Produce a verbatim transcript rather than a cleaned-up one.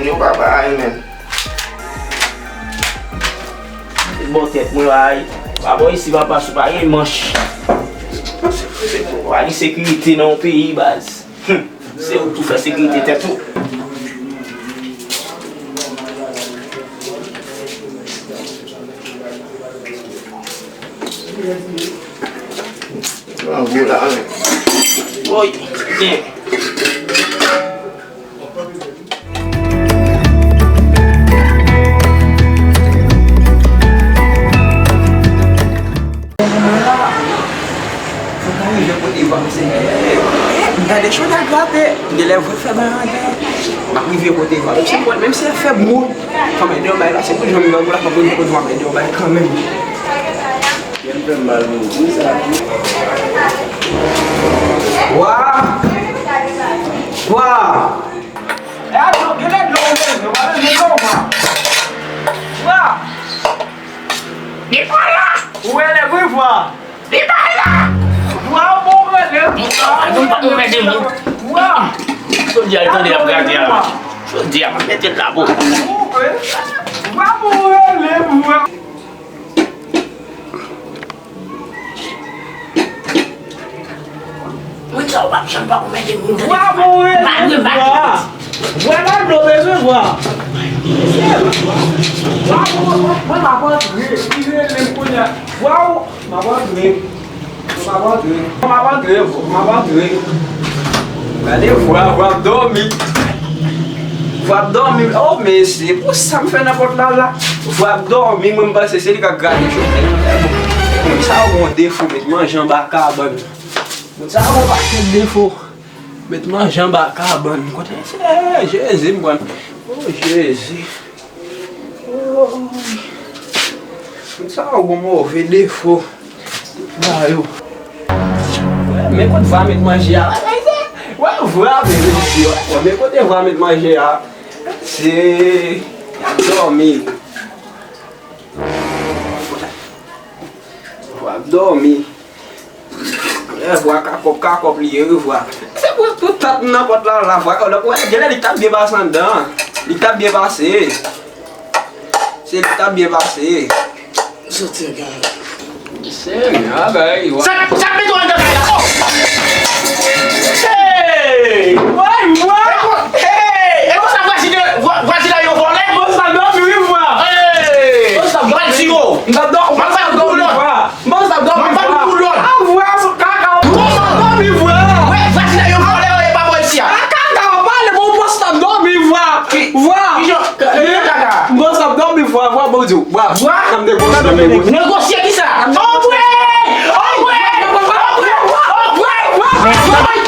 Yo pa bay, men. Se bò tèt mwen bay. Pa bò isi, papa, si pa gen manch. Pa gen sekirite nan yon peyi, baz. Hum. Se ou k tou fè sekirite tèt ou. Nan gwo la, men. Woy, gen. Fò n ka rive kote Vab se. M gade chòt al grape. M genlè vre fè bagay andedan. M ap rive kote Vab. Menm si m pral, menm si l fè mou. Fò m ede yo bay la, se pou jan m nan gou la, fò m rive kote Vab, m ede yo bay kanmenm. Yo fè m mal, mou. Wa! Wa! E a dlo, gen de dlo ou bezwen, ou pa bezwen dlo, vwa. Vwa! Li pa la! Ou rele wi, vwa! Li pa la! Vwa, bon, ou rele, vwa, ou rele, vwa! Jodi a, l tande y ap gade a. Jodi a, m ap mete l la, bon. Vwa, bon, ou rele, vwa! Moun sa yo p ap janm pa konprann moun tande. Vwa, bon, rele, vwa. Vwa, pa dlo bezwen, vwa. Vwa, bon, mwen, m ap antre. Li rele m kounye a. Vwa, ou, m ap antre. M ap antre. M ap antre, vwa, m ap antre. Gade vwa, vwa ap dòmi. Vwa ap dòmi. Oh, mesye, pou sa m fè nan pòt la, la. Vwa ap dòmi, mwen, m panse se li k ap grate chofè. Moun sa yo gon defo, met manje anba kabann. Moun sa yo gon pakèt defo. Met manje anba kabann. Kote se Jezi m pran. Oh, Jezi. Oh. Moun sa yo gon move defo. Ba yo. Men kote vwa met manje a. Wè, vwa met manje a. Men kote vwa met manje a. Se y ap dòmi. Vwa ap dòmi. Lè vwa kakòp, kakòp li ye, wi, vwa. Se pou tout tat nan pòt la, la, vwa. Donk, wè, genlè li t ap byen pase anndan. Li t ap byen pase. Se li t ap byen pase. Soti, gade. Senyè, bagay, vwa. Sa, sa k mete w anndan kay la? Oh! Hey! Woy, vwa! Hey! E konsa vwazin, vwa-, vwazin la yo vòlè? Bon, sa dòmi, wi, vwa. Hey! Bon, sa dòmi. Yo al tire w. M t ap dò-, m t ap dòmi, vwa. Bon, sa dòmi, vwa. A, vwa, sou kaka. Bon, sa dòmi, vwa. Wè, vwazin la yo vòlè, yo pa bò isi a. A, kaka, w pale, bon, bon, sa dòmi, vwa. Vwa. Kijan? Kijan kaka? Bon, sa dòmi, vwa, vwa, bon, di w, vwa. Vwa? N ap negosye, n ap negosye. Negosye kisa? Anmwey! Anmwey! Anmwey! Anmwey! Anmwey!